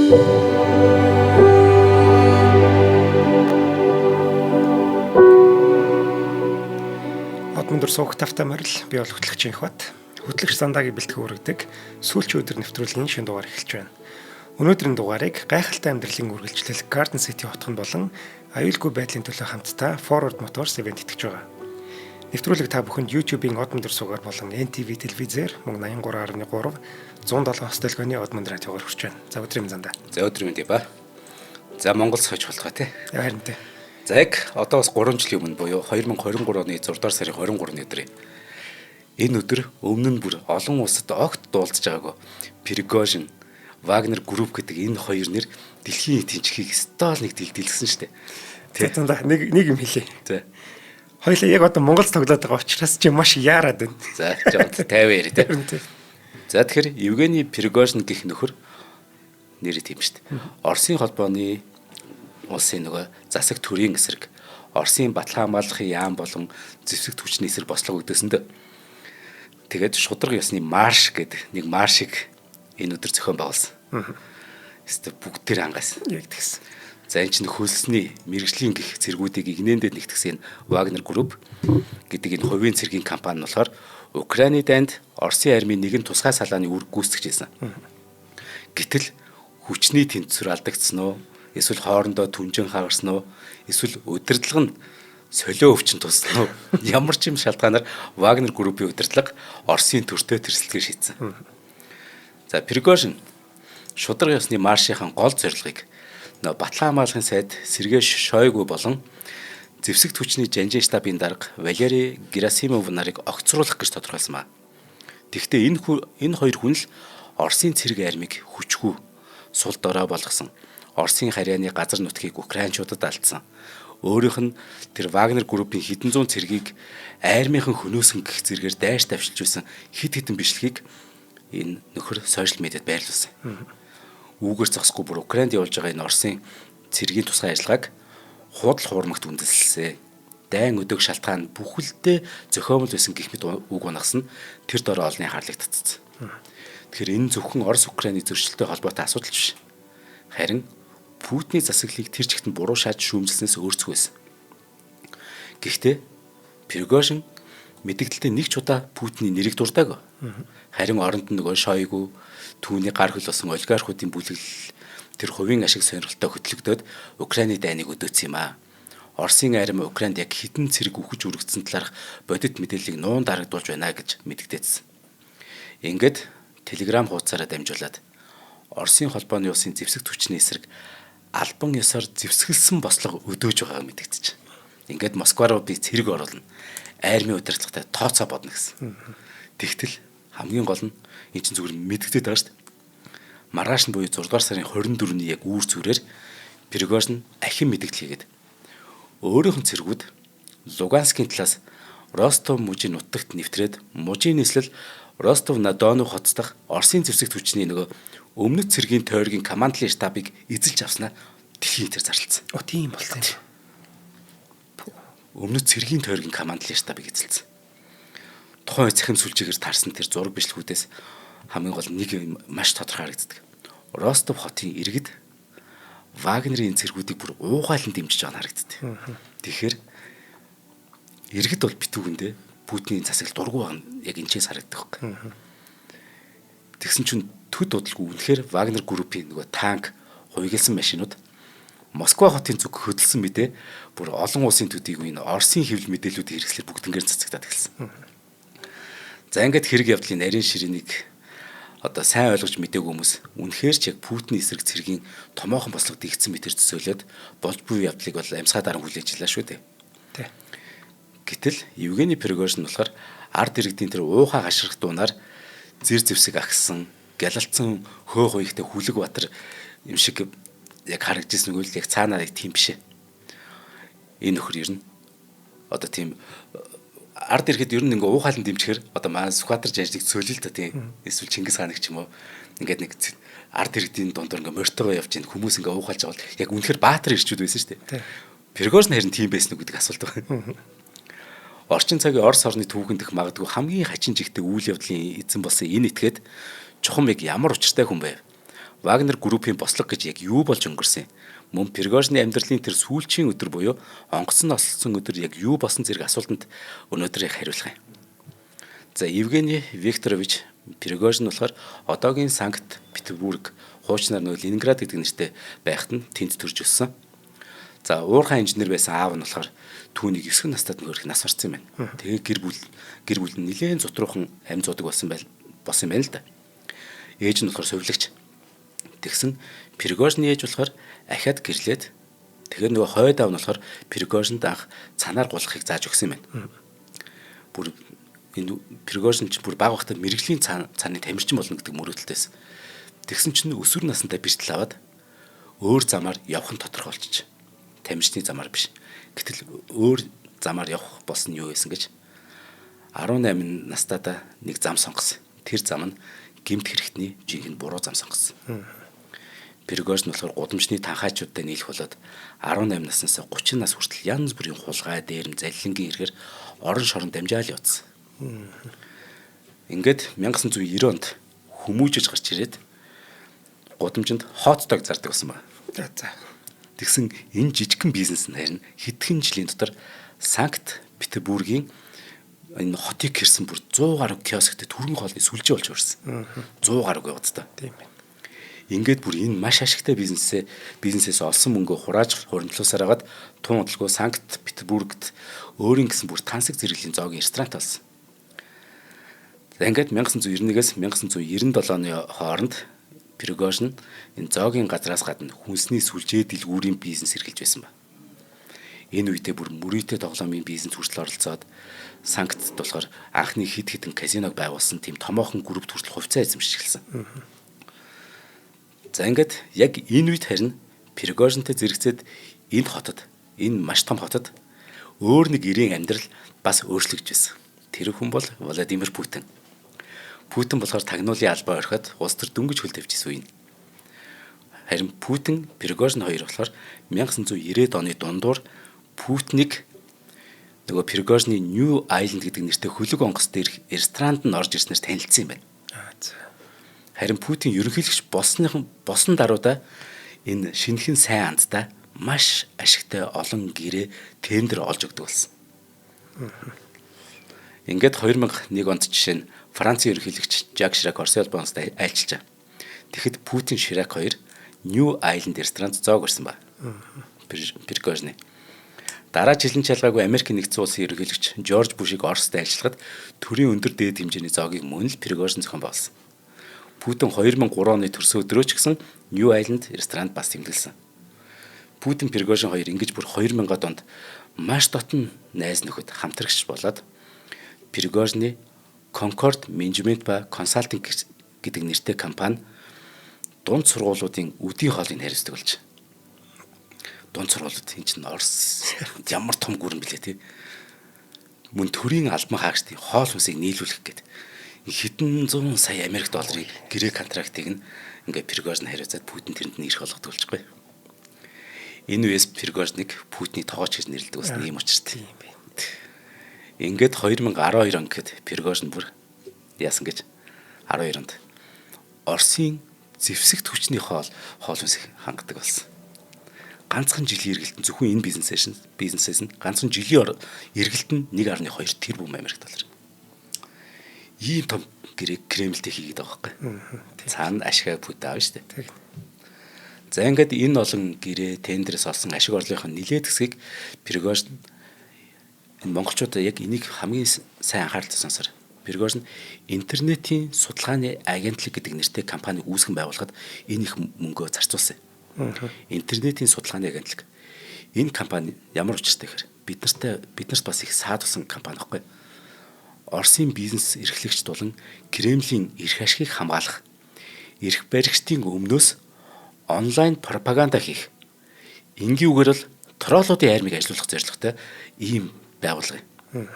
Одмондор суух тавтай морил би бол хөтлөгч Инхбат. Хөтлөгч Зандагийн бэлтгэн өргөдөг сүүлчийн өдөр нэвтрүүлгийн шинэ дугаар эхэлж байна. Өнөөдрийн дугаарыг гайхалтай амьдралын үргэлжлэл Garden City хотхон болон аюулгүй байдлын төлөө хамтдаа Forward Motors event итгэж байгаа. Нэвтрүүлэг та бүхэнд YouTube-ийн Одмондор суугаар болон NTV телевизээр мөн 83.3 107 хостелгооны Одмонд радиогоор хүрч байна. За өдрийн мэнд Зандаа. За өдрийн мэнд ба. За Монгол сойж болтугай тий. Харин тий. За яг одоо бас 3 жилийн өмнө буюу 2023 оны 6 дугаар сарын 23-ны өдөр юм. Энэ өдөр өмнө нь бүр олон улсад огт дуулдж байгаагүй Пригожин, Вагнер Group гэдэг энэ хоёр нэр дэлхийн тэнцхийг стол нэг дэлдэлсэн шүү дээ. Тэ Зандаа нэг юм хэлье. За. Хоёлаа яг одоо Монголд тоглоод байгаа учраас чи маш яарад байна. За жоо 50 яри тий. За тэгэхээр Евгений Пригожин гэх нөхөр нэр тийм шүү дээ. Оросын холбооны улсын нөгөө засаг төрийн эсрэг Оросын батлан хамгаалахын яам болон зэвсэг түвшний эсрэг бослого өгдөөсөнд. Тэгээд шударга ёсны марш гэдэг нэг маршийг энэ өдөр зохион байгуулсан. Эсвэл бүгд тэр ангаас. Яг тэгсэн. За энэ чинь хөлсний мэрэгжлийн гих цэргүүдийг игнэндээ нэгтгсэн Wagner Group гэдэг энэ хувийн цэргийн компани нь болохоор Украины дайнд Оросын армийн нэгэн тусгай салааны үүрэг гүйцэтгэж байсан. Гэтэл хүчний тэнцвэр алдагдсан уу? Эсвэл хоорондоо түнжин хагарсан уу? Эсвэл удирдлага нь солио өвчин туссан уу? Ямар ч юм шалтгаанаар Wagner Group-ийн удирдлага Оросын төртөө тэрсэлдгээр шийдсэн. За Пригожин шударга ёсны маршийн гол зорилгыг нөө Батлан хамгаалахын сайд Сергей Шойгу болон зэвсэг түвшний жанжин штабын дарга Валерий Герасимов нарыг огцруулах гэж тодорхойлсон ба. Тэгэхдээ энэ хоёр хүн л Оросын цэрэг армийг хүчгүй сул дорой болгосон. Оросын харьяаны газар нутгийг Украинчуудад алдсан. Өөрийнх нь тэр Вагнер группийн хэдэн зуун цэргийг армийнхан хөнөөсөн гэх зэрэгээр дайш давшилж байсан хэд хэдэн бичлэгийг энэ нөхөр сошиал медиад байрлуулсан. Үүгээр зогсохгүй бүр Украинд явуулж байгаа энэ Оросын цэргийн тусгай ажиллагааг худал хуурмагт үндэслэлсэн. Дайн өдөг шалтгаан бүхэлдээ зохиомл байсан гэх мэт үг унагсан тэр дорой олонний анхаарлыг татсан. Тэгэхээр энэ зөвхөн Орос Украины зөрчилтэй холбоотой асуудал биш. Харин Путиний засаглалыг тэр чигт нь буруу шааж шүүмжилснээс өөрцгүй байсан. Гэхдээ Пригожин мэдэгдэлтэй нэг ч удаа Путиний нэрийг дурдаагүй. Харин оронд нь нөгөө Шойгу түүний гар хөл болсон олигархуудын бүлэглэл тэр хувийн ашиг сонирхолтой хөтлөгдөөд Украины дайныг өдөөцсөн юм аа. Оросын арми Украинд яг хэдэн цэрэг үхэж үргэцсэн талаарх бодит мэдээллийг нуун дарагдуулж байна гэж мэдэгдээсэн. Ингээд Telegram хуудасаараа дамжуулаад Оросын холбооны улсын зэвсэг түвшний эсрэг албан ёсоор зэвсгэлсэн бослого өдөөж байгааг мэдэгдэж. Ингээд Москва руу би цэрэг оруулна. Армийн удирдлагатай тооцоо бодно гэсэн. Тэгтэл хамгийн гол нь эн чинь зүгээр мэдэгдээд байгаа шүү дээ. Маргааш нь буюу 6 дугаар сарын 24-ний яг үүр зүрээр Пригожин ахин мэдэгдэл хийгээд өөрийнх нь цэргүүд Луганскийн талаас Ростов мужийн нутагт нэвтрээд мужийн нийслэл Ростов на Дону хот дахь Оросын зэвсэг түвшний нөгөө өмнөд цэргийн тойргийн командлын штабыг эзэлж авснаа дэлхийн нийтээр зарлцсан. О тийм болсон юм. Өмнөд цэргийн тойргийн командлын штабыг эзэлсэн. Тухайн үед цахим сүлжээгээр тарсан тэр зураг бичлэгүүдээс хамгийн гол нэг юм маш тодорхой харагддаг. Ростов хотын иргэд Вагнерийн цэргүүдийг бүр уугайлан дэмжиж байгаа нь харагддаг. Тэгэхээр иргэд бол битүүгэндээ Путиний засаглал дургу байгаа нь яг энэ чээс харагдах байхгүй. Тэгсэн чинь төд удалгүй үнэхээр Вагнер группийн нөгөө танк хуйгалсан машинууд Москва хотын зүг хөдөлсөн мэдээ бүр олон улсын төдийгүй энэ Оросын хэвлэл мэдээллүүдийн хэрэгслэр бүгднгээр цацагдаад эхэлсэн. За ингээд хэрэг явдлын нарийн ширээнийг одоо сайн ойлгож мдээгүй хүмүүс үнэхээр ч яг Путиний эсрэг цэргийн томоохон бослого дийгдсэн мэтэр төсөөлөд болж буй явдлыг бол амьсгаа даран хүлээж илаа шүү дээ. Тэ. Гэтэл Евгений Пригожин болохоор ард иргэдийн тэр уухай хашгирах дуунаар зэр зэвсэг агсан, гялалцсан хөө хуйгтай хүлэг батар юм шиг яг харагдчихсан үгүй л яг цаанаа яг тийм биш ээ. Энэ нөхөр ер нь одоо тийм ард ирэхэд ер нь ингээ уухайлан дэмжихээр одоо маа Сүхбаатар жажлыг цөөлөл та тийм эсвэл Чингис хааныг ч юм уу ингээд нэг ард иргэдийн дундуур ингээ морьтойгоо явж ийн хүмүүс ингээ уухайлж байгаа бол яг үнэхээр баатар ирчүүд байсан шүү дээ. Пригожин харин тийм байсан уу гэдэг асуулт байна. Орчин цагийн Орос орны түүхэн дэх магадгүй хамгийн хачин жигтэй үйл явдлын эзэн болсон энэ этгээд чухам яг ямар учиртай хүн байв? Вагнер группийн бослого гэж яг юу болж өнгөрсөн? Мөн Пригожины амьдралын тэр сүүлчийн өдөр буюу онгоц нь осолсон өдөр яг юу болсон зэрэг асуултанд өнөөдөр яг хариулах юм. За, Евгений Викторович Пригожин болохоор одоогийн Санкт Петербург, хуучнаар нөө Ленинград гэдэг нэртэй байхад нь тэнд төрж өссөн. За, уурхай инженер байсан аав нь болохоор түүнийг 9 настайд нөхөрөх нас барсан юм байна. Тэгээ гэр бүл нь нэлээд зутруухан амь зуудаг болсон юм байна л да. Ээж нь болохоор сувилагч. Тэгсэн Пригожины ээж болохоор ахиад гэрлээд, тэгэхээр нөгөө хойд аав нь болохоор Пригожинд анх цанаар гулгахыг зааж өгсөн юм байна. Бүр энэ Пригожин ч бүр бага байхдаа мэргэжлийн цааны тамирчин болно гэдэг мөрөөдөлтэй байсан. Тэгсэн чинь өсвөр насндаа бэртэл аваад өөр замаар явах нь тодорхой болчих. Тамирчны замаар биш. Гэтэл өөр замаар явах болсон нь юу байсан гэж 18 настайдаа нэг зам сонгосон. Тэр зам нь гэмт хэрэгтний жинхэнэ буруу зам сонгосон. Пригожин болохоор гудамжны танхаачуудтай нийлэх болоод 18 наснаас 30 нас хүртэл янз бүрийн хулгай, дээрэм, залилангийн хэрэгээр орон шорон дамжаал явцсан. Ингээд 1990 онд хүмүүжиж гарч ирээд гудамжинд hot dog зардаг болсон ба. За за. Тэгсэн энэ жижигхэн бизнес нь харин хэдхэн жилийн дотор Санкт Петербургийн энэ хотыг гэрсэн бүр 100 гаруй киосктэй түргэн хоолны сүлжээ болж өрсөн. 100 гаруй яваад та. Тийм байна. Ингээд бүр энэ маш ашигтай бизнесээс олсон мөнгөө хурааж хуримтлуусаар хагаад тун удалгүй Санкт Петербургт өөрийн гэсэн бүр тансаг зэрэглэлийн зоогийн ресторан болсон. За, ингээд 1991-ээс 1997 оны хооронд Пригожин энэ зоогийн газраас гадна хүнсний сүлжээ дэлгүүрийн бизнес эрхэлж байсан ба. Энэ үедээ бүр мөрийтэй тоглоомын бизнес хүртэл оролцоод, Санктд болохоор анхны хэд хэдэн казиног байгуулсан тийм томоохон групп хүртэл хувьцаа эзэмшиж эхэлсэн. За, ингээд яг энэ үед харин Пригожинтэй зэрэгцээд энэ хотод, энэ маш том хотод өөр нэг эриэн амьдрал бас өөрчлөгдөж байсан. Тэр хүн бол Владимир Путин. Путин болохоор тагнуулын албаа орхиод улс төр дөнгөж хөл тавьж исэн үе. Харин Путин, Пригожин хоёр болохоор 1990-ад оны дундуур Путинийг нөгөө Пригожины New Island гэдэг нэртэй хөлөг онгоц дээрх ресторанд нь орж ирснээр танилцсан юм байна. Аа за. Харин Путин ерөнхийлөгч болсон даруйда энэ шинэхэн сайн андтай маш ашигтай олон гэрээ, тендер олж өгдөг болсон. Ингээд 2001 онд жишээ нь Францын ерөнхийлөгч Жак Ширак Оросын холбоон улсад айлчилж. Тэгэхэд Путин, Ширак хоёр New Island ресторанд зоог барьсан ба. Пригожины. Дараа жилийн чалгаагүй Америк нэгдсэн улсын ерөнхийлөгч Жорж Бушийг Оросд айлчлахад төрийн өндөр дээд хэмжээний зоогийг мөн л Пригожин зохион байгуулсан. Путин 2003 оны төрсөн өдрөө ч гэсэн New Island ресторанд бас тэмдэглэсэн. Путин, Пригожин хоёр ингэж бүр 2000-ад онд маш дотно найз нөхөд, хамтрагч болоод Пригожины Concord Management ба Consulting гэдэг нэртэй компани дунд сургуулиудын үдийн хоолыг хариуцдаг болж. Дунд сургуулиуд энэ чинь Орос ямар том гүрэн блэ тий. Мөн төрийн албан хаагчдын хоол хүнсийг нийлүүлэх гээд хэдэн зуун сая Америк долларын гэрээ контрактыг нь ингээ Пригожин хариуцаад Путин тэрэнд нь ирэх болгодог болчихгүй. Энэ үеэс Пригожиныг Путиний тогооч гэж нэрлэдэг болсон ийм учиртай. Тийм байна. Ингээд 2012 он гэхэд Пригожин бүр яасан гэж 12 онд Оросын зэвсэгт хүчний хоол хүнс хангадаг болсон. Ганцхан жилийн эргэлт нь зөвхөн энэ бизнесээс нь ганцхан жилийн эргэлт нь 1.2 тэрбум Америк доллар. Ийм том гэрээ Кремльтэй хийгээд байгаа байхгүй. Цаана ашгаа бүт аав шүү дээ. За, ингээд энэ олон гэрээ тендерээс олсон ашиг орлогын нилээд хэсгийг Пригожин, энэ монголчууд яг энийг хамгийн сайн анхааралтай сонсоор, Пригожин интернетийн судалгааны агентлаг гэдэг нэртэй компаниг үүсгэн байгуулахад энэ их мөнгөө зарцуулсан. Интернетийн судалгааны агентлаг. Энэ компани ямар учиртай гэхээр биднэрт бас их саадсан компани байхгүй. Оросын бизнес эрхлэгч болон Кремлийн эрх ашигыг хамгаалах, эрх баригчдын өмнөөс онлайн пропаганда хийх, энгийн үгээр бол троллуудын армийг ажилуулах зорилготой ийм байгууллага юм.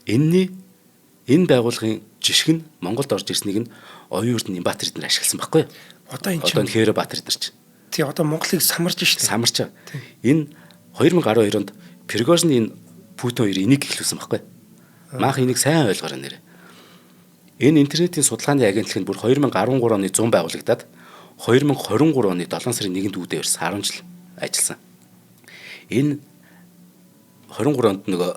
Энэ байгууллагын жишг нь Монголд орж ирснийг нь оюун эрдэнэ Нямбатар эднэр ашигласан байхгүй юу? Одоо энэ Одоо энэ Хэро Баатар эднэр чинь. Тий, одоо Монголыг самарж штэ. Самарч. Энэ 2012 онд Пригожины энэ Путин хоёр энийг эхлүүлсэн байхгүй юу? Маах энийг сайн ойлгоорой нэрэ. Энэ интернетийн судалгааны агентлаг нь бүр 2013 оны 100 байгуулагдаад 2023 оны 7 сарын 1-нд үүдээ барьсан, 10 жил ажилласан. Энэ 23 онд нөгөө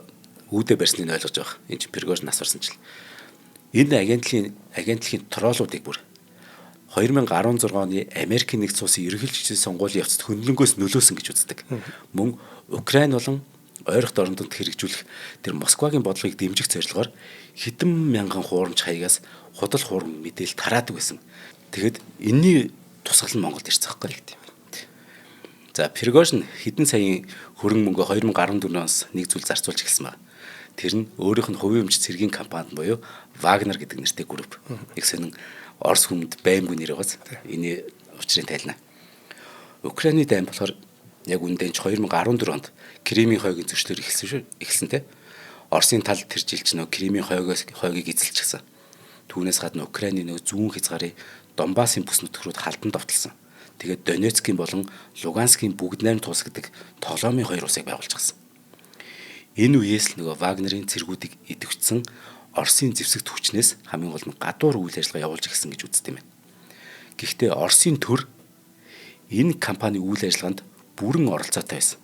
үүдээ барьсныг ойлгож байгаа. Энэ чинь Пригожин нас барсан жил. Энэ агентлагийн троллуудыг бүр 2016 оны Америкийн нэгдсэн улсын ерөнхийлөгчдийн сонгуулийн явцад хөндлөнгөөс нөлөөсөн гэж үздэг. Мөн Украин болон ойрхот орондод хэрэгжүүлэх тэр Москвагийн бодлогыг дэмжих зорилгоор хэдэн мянган хуурамч хаягаас худал хуурам мэдээлэл тараадаг байсан. Тэгэхэд энэний тусгал нь Монголд ирсэн байхгүй. За, Пригожин хэдэн саяын хөрөнгө мөнгө 2014 оноос нэг зүйл зарцуулж эхэлсэн байна. Тэр нь өөрийнх нь хувийн өмч цэргийн компанид буюу Вагнер гэдэг нэртэй групп. Их сонин Орос хүмүнд баймгүй нэр байгаас энэ учрыг тайлна. Украины дайн болохоор яг үүндээ ч 2014 онд Кремийн хойгийн зөрчлөөр эхэлсэн шүү. Эхэлсэн те. Оросын тал тэр жил ч нөө Кремийн хойгийг эзэлчихсэн. Түүнээс гадна Украины нөгөө зүүн хязгаарын Донбассын бүс нутгууд халдан довтлсон. Тэгээд Донецкийн болон Луганскийн бүгд найрамд тус гэдэг тоглоомын хоёр улсыг байгуулчихсан. Энэ үеэс л нөгөө Вагнерын цэргүүдийг идэвхжсэн Оросын зэвсэг түвшнээс хамгийн гол нь гадуур үйл ажиллагаа явуулж эхэлсэн гэж үздэг юм байна. Гэхдээ Оросын төр энэ компани үйл ажиллагаанд бүрэн оролцоотой байсан.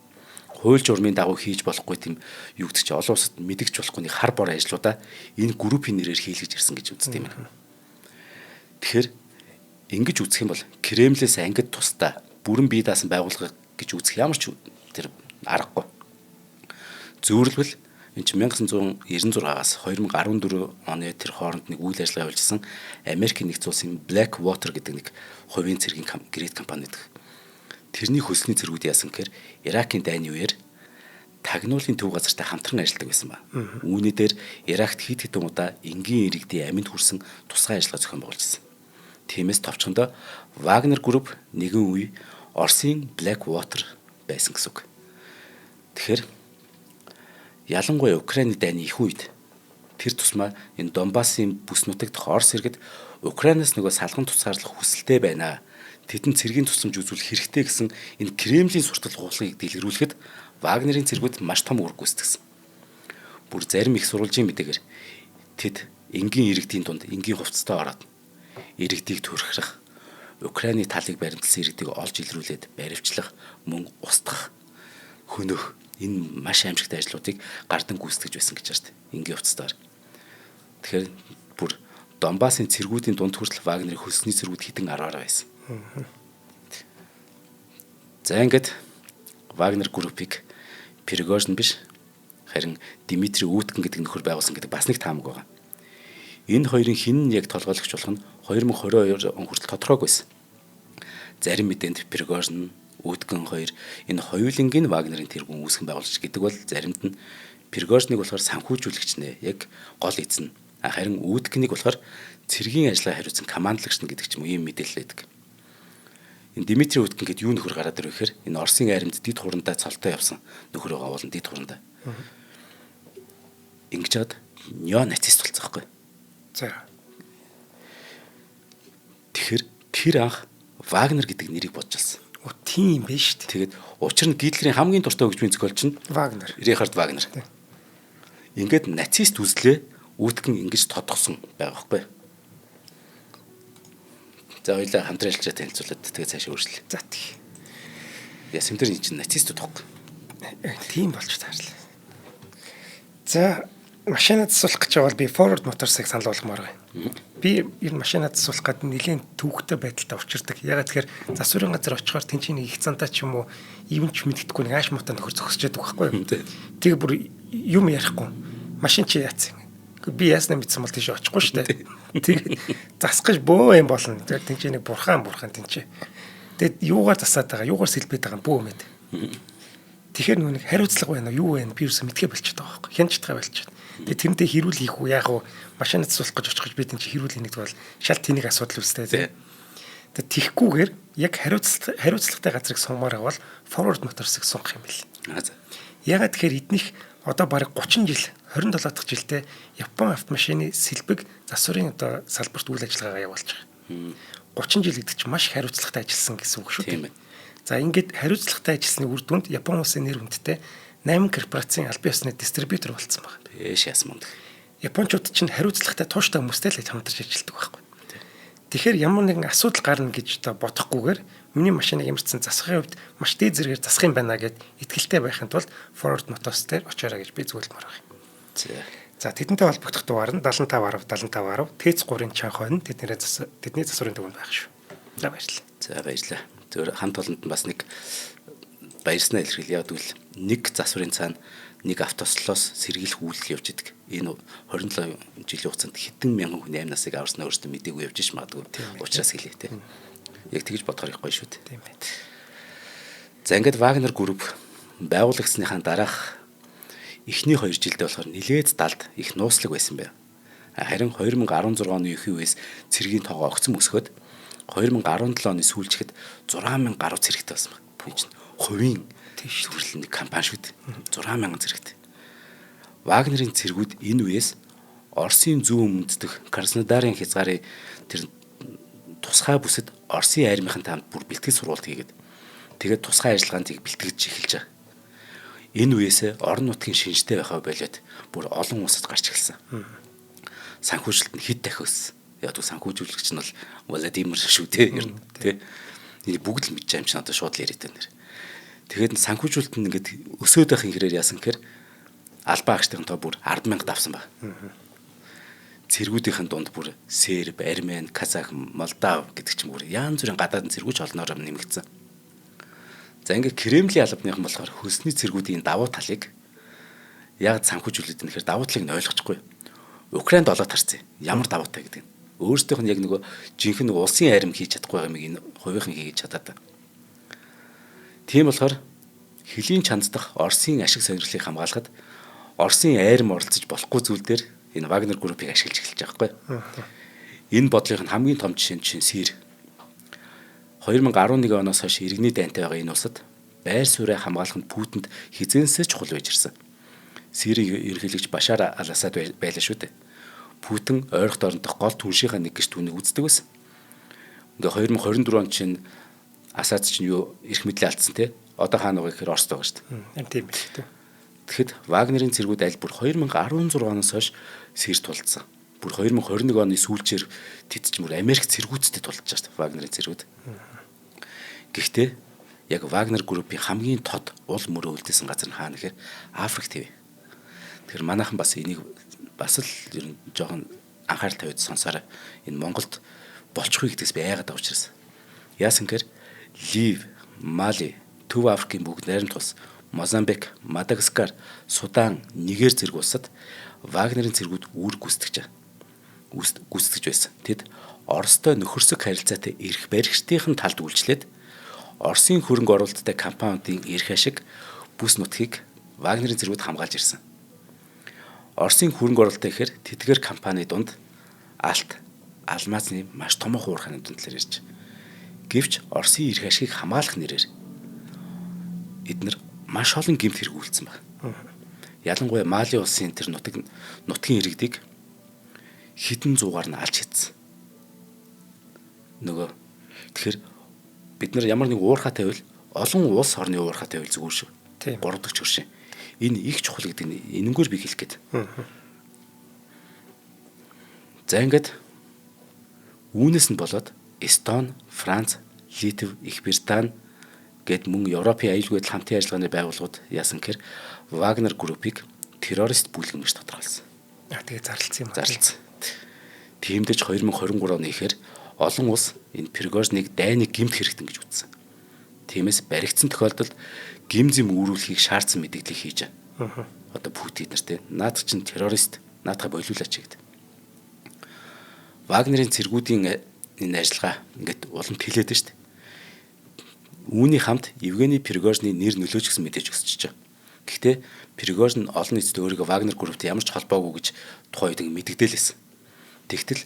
Хууль журмын дагуу хийж болохгүй тийм юу гэдэг чи олон улсад мэдэгч болохгүй нэг хар бор ажлуудаа энэ группийн нэрээр хийлгэж ирсэн гэж үздэг юм байна. Тэгэхээр ингэж үзэх юм бол Кремлээс ангид тусдаа бүрэн бие даасан байгууллага гэж үзэх ямар ч тэр аргагүй. Зөвөрлбөл энэ чинь 1996-аас 2014 оны тэр хооронд нэг үйл ажиллагаа явуулжсэн Америкийн нэгдсэн улсын Black Water гэдэг нэг хувийн цэргийн грэт компани гэдэг. Тэрний хөлсний цэргүүд яасан гэхээр Иракийн дайны үеэр тагнуулын төв газартай хамтран ажилладаг байсан ба. Үүний дээр Иракт хэд хэдэн удаа энгийн иргэдийн амьд хүрсэн тусгай ажиллагаа зохион байгуулжсэн. Тиймээс товчхондоо Wagner Group нэгэн үе Оросын Black Water байсан гэсэн үг. Тэгэхээр ялангуяа Украины дайны их үед тэр тусмаа энэ Донбассын бүс нутагт Орос иргэд Украинаас нөгөө салган тусгаарлах хүсэлтэй байна. Тэдэнд цэргийн тусламж үзүүлэх хэрэгтэй гэсэн энэ Кремлийн суртал хугалыг дэлгэрүүлэхэд Вагнерын цэргүүд маш том үүрэг гүйцэтгсэн. Бүр зарим их сурвалжийн мэдээгээр тэд энгийн иргэдийн дунд энгийн хувцастай ороод иргэдийг төрхрөх, Украины талыг баримтлсан иргэдийг олж илрүүлээд баривчлах, мөн устгах, хөнөөх энэ маш аимшигтай ажлуудыг гардан гүйцэтгэж байсан гэж байна шүү дээ. Энгийн хувцастайгаар. Тэгэхээр бүр Донбассын цэргүүдийн дунд хүртэл Вагнерын хөлсний цэргүүд хэдэн арваараа байсан. За, ингээд Вагнер группийг Пригожин биш, харин Дмитрий Үткин гэдэг нөхөр байгуулсан гэдэг бас нэг таамаг байгаа. Энэ хоёрын хэн нь яг толгойлогч болох нь 2022 он хүртэл тодорхойгүй байсан. Зарим мэдээнд Пригожин, Үткин хоёр энэ хоёулангийн Вагнерын тэргүүн үүсгэн байгуулагч гэдэг бол заримд нь Пригожиныг болохоор санхүүжүүлэгч нэ яг гол эзэн. Харин Үткинийг болохоор цэргийн ажиллагаа хариуцсан командлагч нь гэдэг ч юм уу ийм мэдээлэл байдаг. Энэ Дмитрий Үткин гээд юу нөхөр гараад ирв гэхээр энэ Оросын армид дид хурандаа цолтой явсан нөхөр байгаа болон дид хурандаа. Ингэж чад неонацист болсон байхгүй. За. Тэгэхээр тэр анх Вагнер гэдэг нэрийг бодж алсан. О, тийм биш шүү дээ. Тэгээд учир нь Гитлерийн хамгийн дуртай хөгжмийн зохиолч нь Вагнер. Рихард Вагнер. Ингээд нацист үзлээ Үткин ингэж тодгосон байгаа байхгүй. За, хоёлаа хамтран ажиллаж танилцуулаад тэгээ цаашаа үргэлжлээ. За, тий. Яс юм дээр энэ чинь нацистууд байхгүй. Тийм болж таарлаа. За, машина засуулах гэж байгаа бол би Forward Motors-ыг санал болгомоор байна. Би ер нь машина засуулах гээд нэлээд төвөгтэй байдалтай учирдаг. Ягаад тэгэхээр засварын газар очихоор тэнцээ нэг их цантаа ч юм уу ивэн ч мэддэхгүй нэг ааш муутай нөхөр зогсож байдаг байхгүй юу. Тэгээ бүр юм ярихгүй. Машин чи яатсан юм. Би яаснаа мэдсэн бол тийш очихгүй шүү дээ. Тэгээ засах гэж бөө юм болно. Тэгээ тэнцээ нэг бурхан тэнцээ. Тэгээд юугаар засаад байгаа, юугаар сэлбээд байгаа бөө мэд. Тэгэхээр нөгөө нэг хариуцлага байна уу, юу байна би юусэн мэдгээ болчиход байгаа байхгүй. Хянч чадгаа болчиход. Тэгээ тэрнтэй хэрүүл хийх үү, яах вэ? Машина засуулах гэж очих гэж би тэн чи хэрүүл хийнэ гэдэг бол шал тэнийг асуудал үстэй тий. Тэгээ тэгхгүйгээр яг хариуцлагатай газрыг сонгомоор бол Forward Motors-ыг сонгох юм бэл. Ягаад тэгэхээр эднийх одоо бараг 30 жил 27 дахь жилдээ Япон автомашины сэлбэг засварын одоо салбарт үйл ажиллагаагаа явуулж байгаа. 30 жил гэдэг чинь маш хариуцлагатай ажилласан гэсэн үг шүү дээ. За, ингээд хариуцлагатай ажилласны үр дүнд Япон улсын нэр хүндтэй 8 корпорацийн албан ёсны дистрибьютор болсон байна. Бэш яасан мундаг. Япончууд чинь хариуцлагатай тууштай хүмүүстэй л хамтарч ажилладаг байхгүй. Тэгэхээр ямар нэгэн асуудал гарна гэж та бодохгүйгээр миний машиныг ямарчсан засахын хувьд маш дээд зэргээр засах юм байна гэд итгэлтэй байхын тулд Forward Motors дээр очоорой гэж би зөвлөмөр байна. За тэдэнтэй холбогдох дугаар нь 75 10 75 10 ТЭЦ 3-ын чан хойно тэдний засварын дүгэнд байх шүү. За баярлалаа. За баярлалаа. Зөвөр хамт олонд нь бас нэг баярснаа илэрхийлье. Яг тэгвэл нэг засварын цаана нэг автослоос сэргийлэх үйлдэл явж идэг. Энэ 27 жилийн хугацаанд хэдэн мянган хүний амь насыг аварснаа өөрсдөө мдээгүй явж иш магадгүй. Учраас хэлье те. Яг тэгж бодохоор их гоё шүү дээ. Тийм байна. За ингээд Wagner Group байгуулагсныхаа дараах эхний 2 жилдээ болохоор нилээд далд их нууцлаг байсан байв. Харин 2016 оны эхийн үеэс цэргийн тоогоо огцом өсгөөд 2017 оны сүүлчихэд 6000 гаруй цэрэгтэй болсон байна. Энэ чинь хувийн төрөл нэг компани шүү дээ. 6000 цэрэгтэй. Вагнерын цэргүүд энэ үеэс Оросын зүүн өмнөд дэх Краснодарын хязгаарын тэр тусгай бүсэд Оросын армийн таамд бүр бэлтгэл сургалт хийгээд тэгээд тусгай ажиллагаанд бэлтгэж эхэлж байгаа. Энэ үеэсээ орон нутгийн шинжтэй байхаа болиод бүр олон улсад гарч эхэлсэн. Санхүүжилт нь хэд дахин өссөн. Яг түр санхүүжүүлэгч нь бол Владимир шүү дээ ер нь тий. Энэ бүгд л мэдж байгаа юм чинь одоо шууд л яриад байна нэр. Тэгээд санхүүжүүлэлт нь ингээд өсөөд байхын хэрээр яасан гэхээр албан агчдын тоо бүр 10,000 давсан баг. Цэргүүдийнхэн дунд бүр Серб, Армен, Казах, Молдав гэдэг чинь бүр янз бүрийн гадаад цэргүүч олноор нэмэгдсэн. За ингээд Кремлийн албаныхан болохоор хөлсний цэргүүдийн давуу талыг яг санхүүжүүлээд байна гэхээр давуу талыг нь ойлгочихгүй. Украинд олоод харсан. Ямар давуу тал гэдэг нь. Өөрсдийнх нь яг нөгөө жинхэнэ нөгөө улсын арим хийж чадахгүй байгаа юмыг энэ хувийнхан хийж чадаад байна. Тийм болохоор хөлийн чанддах Оросын ашиг сонирхлыг хамгаалахад Оросын айрам оролцож болохгүй зүйл дээр энэ Wagner Group-ыг ашиглаж эхэлж байгаа байхгүй. Энэ бодлогын хамгийн том жишээ нь Сири. 2011 оноос хойш иргэний дайнтай байгаа энэ улсад байр сууриа хамгаалах нь Путинд хизэнсээ чухал байж ирсэн. Сирийн ерөнхийлөгч Башар ал-Асад байлаа шүү дээ. Путин ойрхот орондох гол түншийнхээ нэг гэж түүнийг үздэг байсан. Ингээ 2024 он чинь Асад чинь юу эрх мэдлээ алдсан те. Одоо хаана байгаа гэхээр Оросд байгаа шүү дээ. Тийм ээ. Тэгэхэд Вагнерын цэргүүд аль бүр 2016 оноос хойш Сирд тулдсан. Бүр 2021 оны сүүлчээр тэд чинь бүр Америк цэргүүдтэй тулдж байгаа шүү дээ Вагнерын цэргүүд. Гэхдээ яг Вагнер группийн хамгийн тод уул мөрөө үлдээсэн газар нь хаана гэхээр Африк төв. Тэгэхээр манайхан бас энийг бас л ер нь жоохон анхаарал тавиад сонсоорой. Энэ Монголд болчихгүй гэдгээс би айгаад байгаа учраас. Яасан гэхээр Лив, Мали, Төв Африкийн бүгд найрамдах улс, Мозамбик, Мадагаскар, Судан, Нигер зэрэг улсад Вагнерын цэргүүд үүрэг гүйцэтгэж гүйцэтгэж байсан. Тэд Оростой нөхөрсөг харилцаатай эрх баригчдын талд үйлчлээд Оросын хөрөнгө оруулалттай компаниудын эрх ашиг бүс нутгийг Вагнерын цэргүүд хамгаалж ирсэн. Оросын хөрөнгө оруулалттай гэхээр тэдгээр компани дунд алт, алмазны маш томоохон уурхааны дунд талаар ярьж. Гэвч Оросын эрх ашигыг хамгаалах нэрээр эднэр маш олон гэмт хэрэг үйлдсэн байна. Ялангуяа Мали улсын тэр нутгийн иргэдийг хэдэн зуугаар нь алж хийдсэн. Нөгөө тэгэхээр бид нар ямар нэг уурхай тавил олон улс орны уурхай тавил зүгээр шүү. Гурав дахь чөршин. Энэ их чухал гэдэг нь энэнгээр би хэлэх гээд. За ингээд үүнээс нь болоод Эстон, Франц, Литв, Их Британи гэд мөн Европын аюулгүй байдал хамтын ажиллагааны байгууллагууд яасан гэхээр Вагнер группийг террорист бүлгэн гэж тодорхойлсон. Тэгээ зарлцсан юм. Зарлцсан. Тиймдэж 2023 оны ихээр олон улс энэ Пригожныг дайны гэмт хэрэгтэн гэж үзсэн. Тиймээс баригдсан тохиолдолд гим зэм үүрүүлэхийг шаардсан мэдээлэл хийж байгаа. Одоо Путин нар те наадах чинь террорист наадахаа болиулаач гэдэг. Вагнерын цэргүүдийн энэ ажиллагаа ингээд улам тэлээд нь шүү дээ. Үүний хамт Евгений Пригожны нэр нөлөөж гэсэн мэдээж өсөж байгаа. Гэхдээ Пригожин олон нийтэд өөрийгөө Вагнер групптэй ямар ч холбоогүй гэж тухайн үед мэдэгдээлсэн. Тэгтэл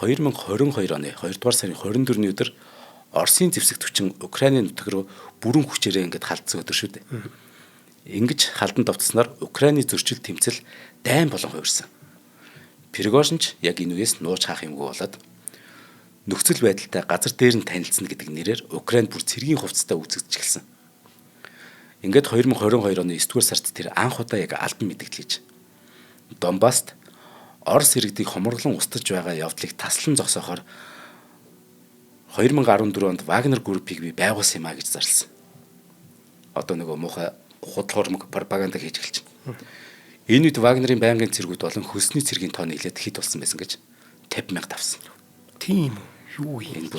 2022 оны 2 дугаар сарын 24-ний өдөр Оросын зэвсэг түвчин Украины нутаг руу бүрэн хүчээрээ ингээд халдсан өдөр шүү дээ. Ингэж халдан довтсноор Украины зөрчил тэмцэл дайн болон хувирсан. Пригожин ч яг энэ үеэс нууж хаах юмгүй болоод нөхцөл байдалтай газар дээр нь танилцсан гэдэг нэрээр Украинд бүр цэргийн хувцастай үзэгдэж эхэлсэн. Ингээд 2022 оны 9-р сард тэр анх удаа яг албан мэдэгдэл хийж Донбасст Орос иргэдийг хомроглон устгаж байгаа явдлыг таслан зогсоохоор 2014 онд Wagner Group-ыг би байгуулсан юм а гэж зарласан. Одоо нөгөө муухай худал хурмаг пропаганда хийж эхэлж байна. Энэ үед Вагнерын байнгын цэргүүд болон хөлсний цэргийн тоо нийлээд хэд болсон байсан гэж 50,000 тавсан. Тийм үү? Юу юм? Энэ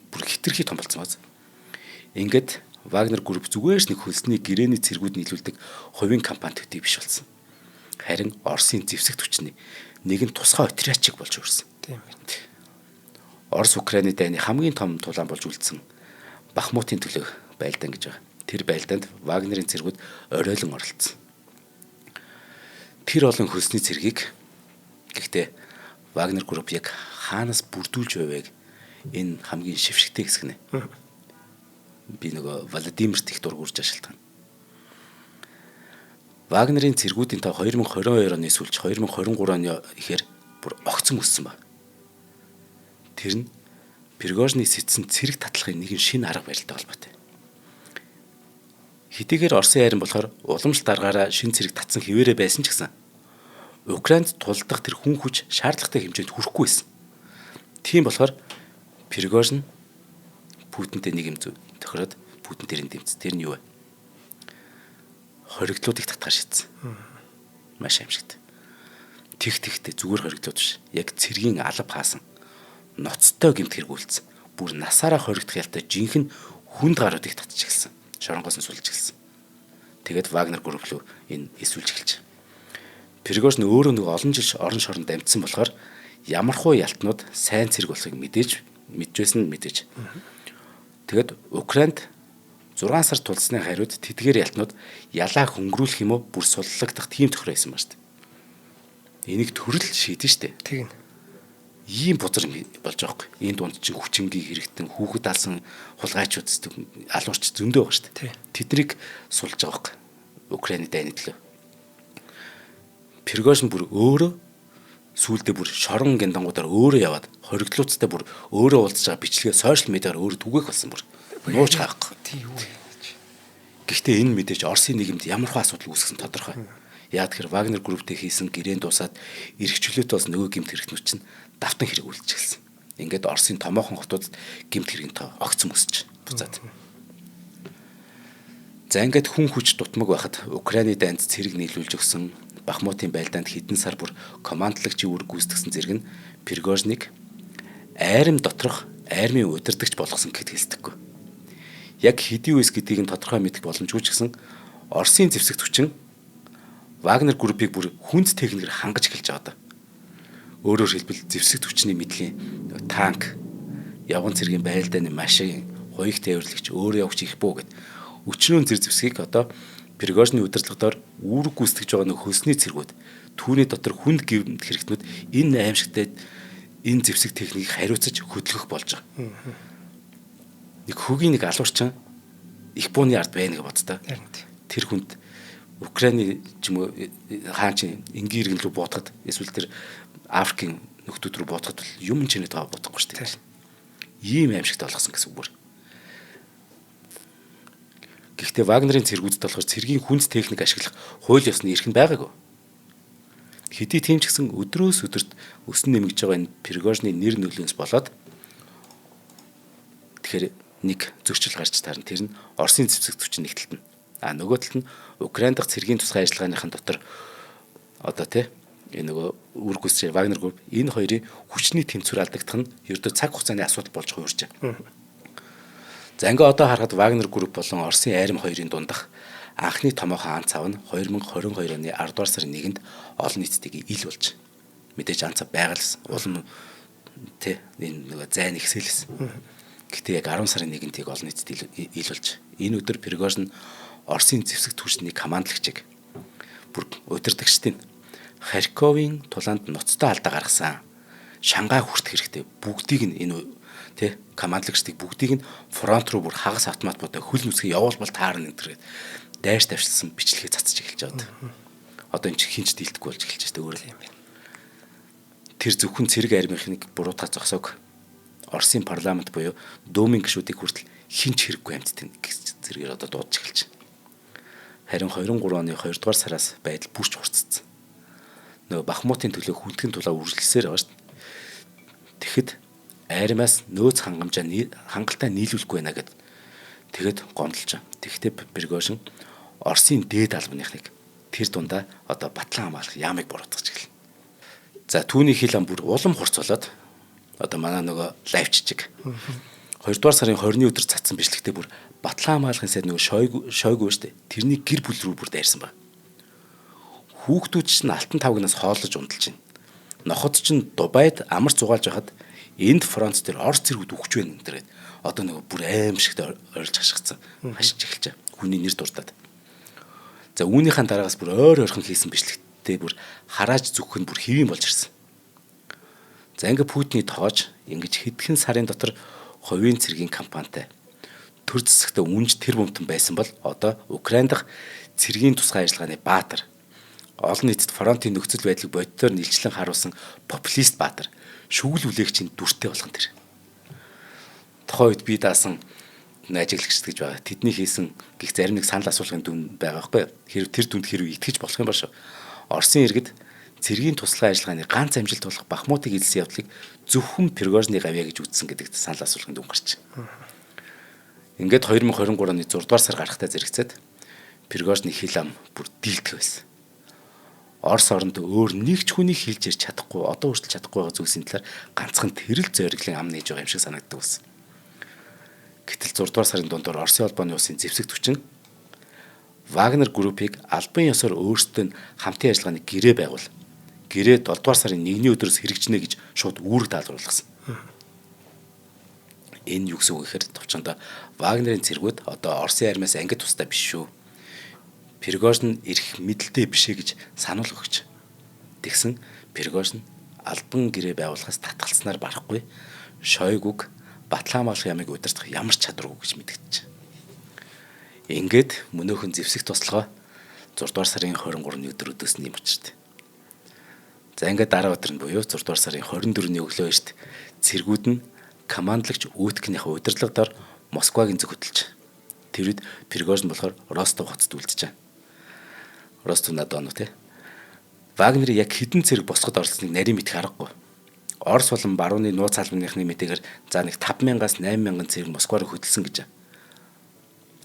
бүр хитрхи том болсон бааз. Ингээд Вагнер Group зүгээр ч нэг хөлсний гэрээний цэргүүд нийлүүлдэг хувийн компани төдий биш болсон. Харин Оросын зэвсэгт хүчний нэгэн тусгай отрядчик болж үрсэн. Тийм ээ. Орос Украины дайны хамгийн том тулаан болж үлдсэн Бахмутын төлөө байлдаан гэж байгаа. Тэр байлдаанд Вагнерын цэргүүд оройлон оролцсон. Тэр олон хөлсний цэргийг гэхдээ Вагнер Group яг хаанаас бүрдүүлж байвэг энэ хамгийн шившигтэй хэсэг нэ. Би нөгөө Владимирт их дургуурж ашигласан. Вагнерын цэргүүдийн тоо 2022 оны сүүлч 2023 оны ихээр бүр огцом өссөн ба. Тэр нь Пригожины сэтсэн цэрэг татлахын нэгэн шинэ арга барилтай холбоотой. Хэдийгээр Оросын айран болохоор уламжлалт аргаараа шинэ цэрэг татсан хэвээрээ байсан ч гэсэн Украинд тулдах тэр хүн хүч шаардлагатай хэмжээнд хүрэхгүй байсан. Тийм болохоор Пригожин Путинтэй нэг юм тохироод Путин тэрийг дэмжсэн. Тэр нь юу вэ? Хоригдлуудыг татгаар шийдсэн. Маш аимшигт. Тэгтээ зүгээр хоригдлууд биш. Яг цэргийн алба хаасан ноцтой гэмт хэрэг үлдсэн. Бүр насаараа хоригдох ялтай жинхэнэ хүнд гаруудыг татчих эхэлсэн. Шоронгоос нь сулж эхэлсэн. Тэгээд Вагнер Group руу энэ эсүүлж эхэлж. Пригожин өөрөө нэг олон жил орон шоронд амжсан болохоор ямархуу ялтнууд сайн цэрэг болохыг мэдээж мэджсэн мэдээж. Тэгээд Украинд 6 сар тулсны хариуд тэдгээр ялтнууд ялаа хөнгөрүүлэх юм уу бүр суллагдах тийм тохироо байсан ба шүү дээ. Энийг төрөл шийдэн шүү дээ. Тэгнь. Ийм бузар болж байгаа хгүй. Энэ дунд чинь хүчингийн хэрэгтэн хүүхэд алсан хулгайчуд алуурч зөндөө байгаа шүү дээ. Тэднийг сулж байгаа хгүй. Украины дайны төлөө. Пригожин бүр өөрөө сүүлдээ бүр шорон гяндангуудаар өөрөө яваад хоригдлуудтай бүр өөрөө уулзж байгаа бичлэгээ сошиал медиаар өөрөө түгээх болсон бүр. Нууч хаахгүй. Тийм юу юм гэж. Гэхдээ энэ мэдээж Оросын нийгэмд ямар хөө асуудал үүсгэсэн тодорхой. Яа тэгэхээр Вагнер Group-тэй хийсэн гэрээн дуусаад эрх чөлөөтэй болсон нөгөө гэмт хэрэгтнүүд чинь давтан хэрэг үлдэж эхэлсэн. Ингээд Оросын томоохон хотуудад гэмт хэргийн тоо огцом өсөж буцаад. За ингээд хүн хүч дутмаг байхад Украины дайнд цэрэг нийлүүлж өгсөн Бахмутын байлдаанд хэдэн сар бүр командлагчийн үүрэг гүйцэтгсэн зэрэг нь Пригожиныг айрам доторх армийн удирдагч болгосон гэхэд хэлцдэггүй. Яг хэдий үес гэдгийг нь тодорхой мэдэх боломжгүй ч гэсэн Оросын зэвсэгт хүчин Вагнер Group-ыг бүр хүнд техникээр хангаж эхэлж байгаа даа. Өөрөөр хэлбэл зэвсэгт хүчний мэдлийн танк, явган цэргийн байлдааны машин, хуйг тээвэрлэгч, өөрөө явагч их бүү гэд өчнөөн зэр зэвсгийг одоо Пригожины удирдлагадаар үүрэг гүйцэтгэж байгаа нэг хөлсний цэргүүд түүний дотор хүнд гэмт хэрэгтнүүд энэ аимшигтай энэ зэвсэг техникийг хариуцаж хөдөлгөх болж байгаа. Нэг хөгийн нэг алуурчин их бууны ард байна гэж боддоо. Тэр хүнд Украины ч юм уу хаан чинь энгийн иргэн рүү буутахад эсвэл тэр Африкийн нөхдүүд рүү буутахад бол юм чиний тоо буутахгүй шүү дээ. Ийм аимшигтай болгосон гэсэн үг бүр. Гэхдээ Вагнерын цэргүүдэд болохоор цэргийн хүнд техник ашиглах хууль ёсны эрх нь байгаагүй. Хэдий тийм ч гэсэн өдрөөс өдөрт өсөн нэмэгдэж байгаа энэ Пригожины нэр нөлөөнс болоод тэгэхээр нэг зөрчил гарч таарна. Тэр нь Оросын зэвсэг хүчин нэг талд нь. А нөгөө талд нь Украин дахь цэргийн тусгай ажиллагааныхын дотор одоо тий энэ нөгөө үүрэг гүйцэтгэж Вагнер Group энэ хоёрын хүчний тэнцвэр алдагдах нь ердөө цаг хугацааны асуудал болж хувирч байна. За ингээ одоо харахад Вагнер Group болон Оросын айрам хоёрын дундах анхны томоохон ан цав нь 2022 оны 10 дугаар сарын 1-нд олон нийттэйг ил болж мэдээж ан цав байгалсан. Улам тий энэ нөгөө зайн ихсэлсэн. Гэтэ яг 10 сарын 1-нд тийг олон нийтэд ил болж энэ өдөр Пригожин Оросын зэвсэг түвшний командлагчийг бүр удирдагчдын Харьковын тулаанд ноцтой алдаа гаргасан. Шангай хүртэх хэрэгтэй. Бүгдийг нь энэ тий командлагчдыг бүгдийг нь фронт руу бүр хагас автомат бодоо хөл нүцгэн явуулбал таарна энэ төргээд дайрч тавьчихсан бичлэгээ цацж эхэлж байгаа. Одоо энэ чинь хинч дийлдэхгүй болж эхэлж байна өөрөө. Тийм байна. Тэр зөвхөн цэрэг армийнхныг буруутгах зогсоог Оросын парламент буюу Думын гишүүдийг хүртэл хинч хэрэггүй амьтдын зэрэгээр одоо дуудаж эхэлж байна. Харин 23 оны 2 дугаар сараас байдал бүрч хурцсан. Нөгөө Бахмутын төлөө хүндгэн тулаа үргэлжлсээр байгаа шүү дээ. Тэгэхэд Армиас нөөц хангамжаа хангалттай нийлүүлэхгүй байна гэд тэгэд гомдолж. Тэгэхдээ Пригожин Оросын дээд албаныхныг тэр дундаа одоо батлан хамгаалах яамыг буруутгаж эхэлнэ. За түүний хил ам бүр улам хурц болоод одоо манай нөгөө лайвччиг 2 дугаар сарын 20-ны өдөр цацсан бичлэгтээ бүр батлан хамгаалахын сайд нөгөө шойгу шүү дээ. Тэрний гэр бүл рүү бүр дайрсан ба. Хүүхдүүд чинь алтан тавгнаас хооллож унталж байна. Ноход чинь Дубайд амар зугаалж байхад энд фронт дээр Орос цэргүүд үхэж байна энэ төргээд одоо нөгөө бүр аимшигтэй орилж хашгицсан. Хашиж эхэлж байгаа. Хүний нэр дурдаад. За үүнийхэн дараагаас бүр ойр ойрхон хийсэн бичлэгтээ бүр харааж зүгх нь бүр хэвийн болж ирсэн. За ингээ Путиний тоож ингэж хэдхэн сарын дотор хувийн цэргийн компанитай төр зэсэгтээ үнж тэр бумтан байсан бол одоо Украин дахь цэргийн тусгай ажиллагааны баатар олон нийтэд фронтын нөхцөл байдлыг бодитоор нийлчлэн харуулсан популист баатар шүгэл үлээгчийн дүртэй болох нь тэр. Тухайн үед би даасан ажиглагч гэж байгаа. Тэдний хийсэн гих зарим нэг санал асуулгын дүн байгаа байхгүй юу? Хэрв тэр дүнд хэрв итгэж болох юм ба шүү. Оросын иргэд цэргийн туслах ажиллагааны ганц амжилт болох Бахмутыг эзэлсэн явдлыг зөвхөн Пригожины гавьяа гэж үзсэн гэдэгт санал асуулгын дүн гарч. Ингээд 2023 оны 6 дугаар сар гарахтаа зэрэгцээд Пригожины хил ам бүр дийлдэх байсан. Орос оронд өөр нэг ч хүний хэлж ярьж чадахгүй, одоо хүртэл чадахгүй байгаа зүйлсийн талаар ганцхан тэрэл зориглон ам нээж байгаа юм шиг санагддаг байсан. Гэтэл 6 дугаар сарын дундуур Оросын холбооны улсын зэвсэг түвшин Вагнер группийг албан ёсоор өөрсдөө нь хамтын ажиллагааны гэрээ байгуул. Гэрээ 7 дугаар сарын 1-ний өдрөөс хэрэгжинэ гэж шууд үүрэг даалгаварласан. Энэ юу гэсэн үг гэхээр товчондоо Вагнерын цэргүүд одоо Оросын армиас ангид тустай биш шүү. Пригожин эрх мэдэлтэй биш ээ гэж сануул өгч. Тэгсэн Пригожин албан гэрээ байгуулахаас татгалцсанаар барахгүй Шойгуг батлан хамгаалах ямыг удирдах ямар ч чадваргүй гэж мэдэгдэж. Ингээд мөнөөхөн зэвсэг туслогоо 6 дугаар сарын 23-ны өдөр өдөөс нь юм учирт. За ингээд дараа өдөр нь буюу 6 дугаар сарын 24-ний өглөө эрт цэргүүд нь командлагч Үүткнийхээ удирдлага дор Москвагийн зүг хөдөлж. Тэр үед Пригожин болохоор Ростов хотод үлджээ. Ростов на Дону тий. Вагнер яг хэдэн цэрэг босгод оролцсныг нарийн мэдэх аргагүй. Орос болон барууны нууц албаныхны мэдээгээр за нэг 5000-аас 8000 цэрэг Москва руу хөдөлсөн гэж.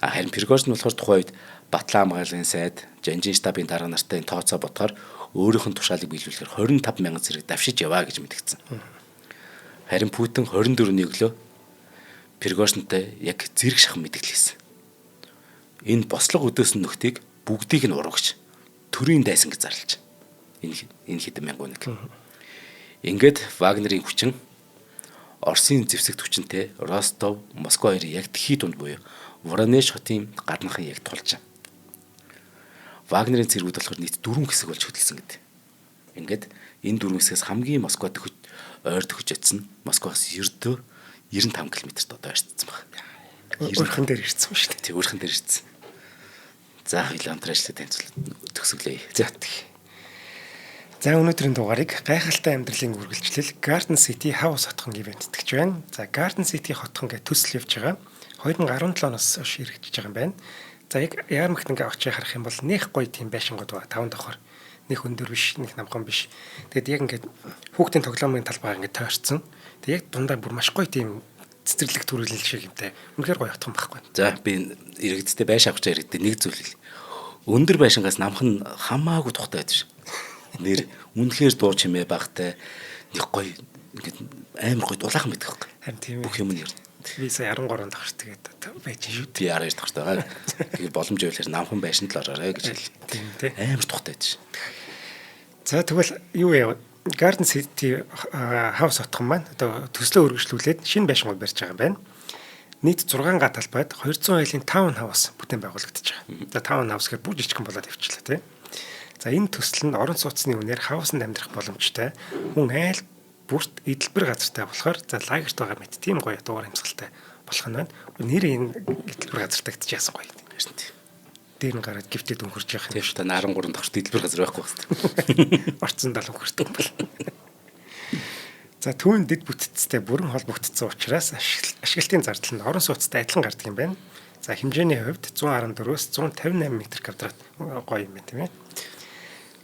А харин Пригожин болохоор тухайн үед Батлан хамгааллын сайд, Жанжин штабын дарга нартай тооцоо бодохоор өөрийнх нь тушаалыг биелүүлэхээр 25,000 цэрэг давшиж яваа гэж мэдгдсэн. Харин Путин 24-ний өглөө Пригожинтай яг зэрэг шахан мэдгэл хийсэн. Энэ бослого өдөөсөн нөхдийг бүгдийг нь урагч төрийн дайсан гэж зарлж. Энэ хэдэн мянган нэг. Ингээд Вагнерын хүчин Оросын зэвсэг түвшинтэй Ростов, Москва хоёрын яг тхий дунд буюу Воронеж хотын гаднахын яг тулж. Вагнерын цэргүүд болохоор нийт 4 хэсэг болж хөдөлсөн гэдэг. Ингээд энэ 4 хэсгээс хамгийн Москва төхөж ойр төхөж очсон. Москваас ердөө 95 км-т одоо ойртсон байна. Өөрхөн дээр ирсэн шүү дээ. Тэг өөрхөн дээр ирсэн. За хоёлаа хамтран ажиллаж танилцуулаад төгсөглөө. За тэг. За өнөөдрийн дугаарыг гайхалтай амьдралын үргэлжлэл Garden City House хотхон ивент тэтгэж байна. За Garden City хотхон гэх төсөл явж байгаа. 2017 оноос хойш хэрэгжиж байгаа юм байна. За яг яармагт ингээ очиж харах юм бол нэх гоё тийм байшингууд байгаа. 5 давхар. Них өндөр биш, них намхан биш. Тэгээд яг ингээд хүүхдийн тоглоомын талбай ингээд тойрцсон. Тэгээд яг дундаа бүр маш гоё тийм цэцэрлэг төрөлөл шиг юмтай. Үнэхээр гоё хотхон байхгүй. За би иргэдтэй байш авах гэж иргэдтэй нэг зүйл хэл. Өндөр байшингаас намхан хамаагүй тухтай байдаг шин. Нэр үнэхээр дуу чимээ багтай нэг гоё ингээд амар гоё дулаахан байдаг байхгүй. Харин тийм. Бүх юм нь ер. Би сая 13 давхар тэгээд байж шүү. Би 12 давхартай байгаа. Тэгээд боломж байвал намхан байшинд л ороорой гэж хэл. Тийм тий. Амар тухтай байдаг шин. За тэгвэл юу яа Garden City House хотхон маань одоо төслөө үргэлжлүүлээд шинэ байшингууд барьж байгаа юм байна. Нийт 6 га талбайд 200 айлын таун хаус бүтээн байгуулагдаж байгаа. За таун хаус гэхээр бүр жижигхэн болоод явчихлаа тий. За энэ төсөл нь орон сууцны үнээр хаусанд амьдрах боломжтой. Мөн айл бүрт эдэлбэр газартай болохоор за лагерт байгаа мэт тийм гоё дугаар амьсгалтай болох нь байна. Нэр энэ эдэлбэр газартай гэж яасан гоё. Харин тийм. Дээр нь гараад гифтэд өнгөрч явах юм. Тийм шүү. Та 13 давхарт эдэлбэр газар байхгүй байна. Орцсон дал өнгөрдөг юм бол. За түүн дэд бүтцтэй бүрэн холбогдсон учраас ашиглалтын зардал нь орон сууцтай адилхан гардаг юм байна. За хэмжээний хувьд 114-өөс 158 м квадрат гоё юм байна тийм ээ.